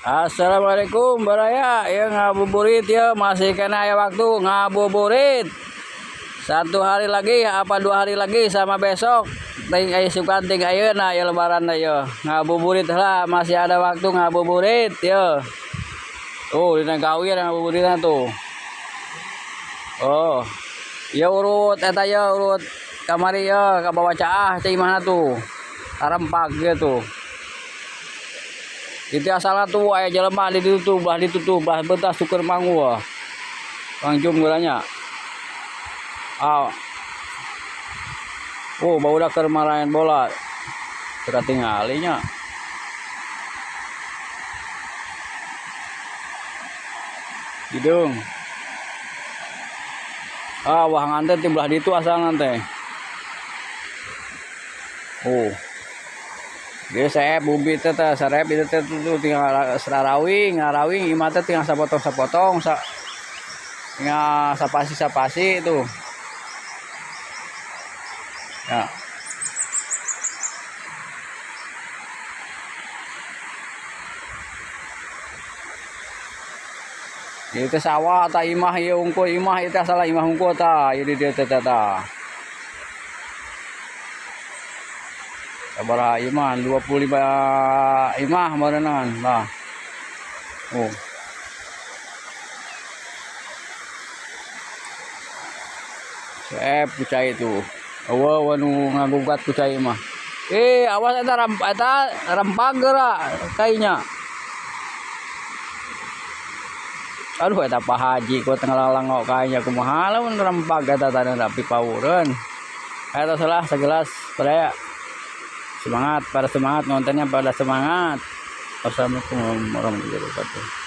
Assalamualaikum baraya, ya ngabuburit ya, masih kena ya waktu ngabuburit. Satu hari lagi apa 2 hari lagi sama besok ting aya sukan ting ayeuna ya lebaran ya. Ngabuburit lah, masih ada waktu ngabuburit ya. Oh, dina gawir ngabuburitna tuh. Oh. Ya urut eta ya urut kamari ya ka bawa caah cai imahna tuh. Tarempak gitu. Itu asalna tuh aya jelema di ditu tuh, belah ditu tuh, belah betas tuker manggu. Bang Jum geuranya. Ah. Oh, barudak keur maraen bola. Teu katingali nya. Hidung. Ah, wah nganten ti belah ditu asalna teh. Oh. Dia saya bumbi teh teh sarep itu teh tuh tinggal sararawing, ngarawing imah teh tinggal sapotong-sapotong sa tinggal sapasi-sapasi itu. Ya. Ieu teh sawah ta imah ieu unggul imah ieu teh salah imah unggul ta ieu di dieu teh ta. Sabaraha imah 25 imah meureunnan lah. Oh. Sep ku cai tuh. Eueuh nu ngagugat ku cai mah. Awas eta eta rempag geura kainya. Aduh eta Pak Haji ku teu ngalalengok kainya kumaha lamun rempag eta teh tapi pawureun. Eta salah segelas baraya. Semangat, pada semangat nontonnya, pada semangat. Wassalamualaikum warahmatullahi wabarakatuh.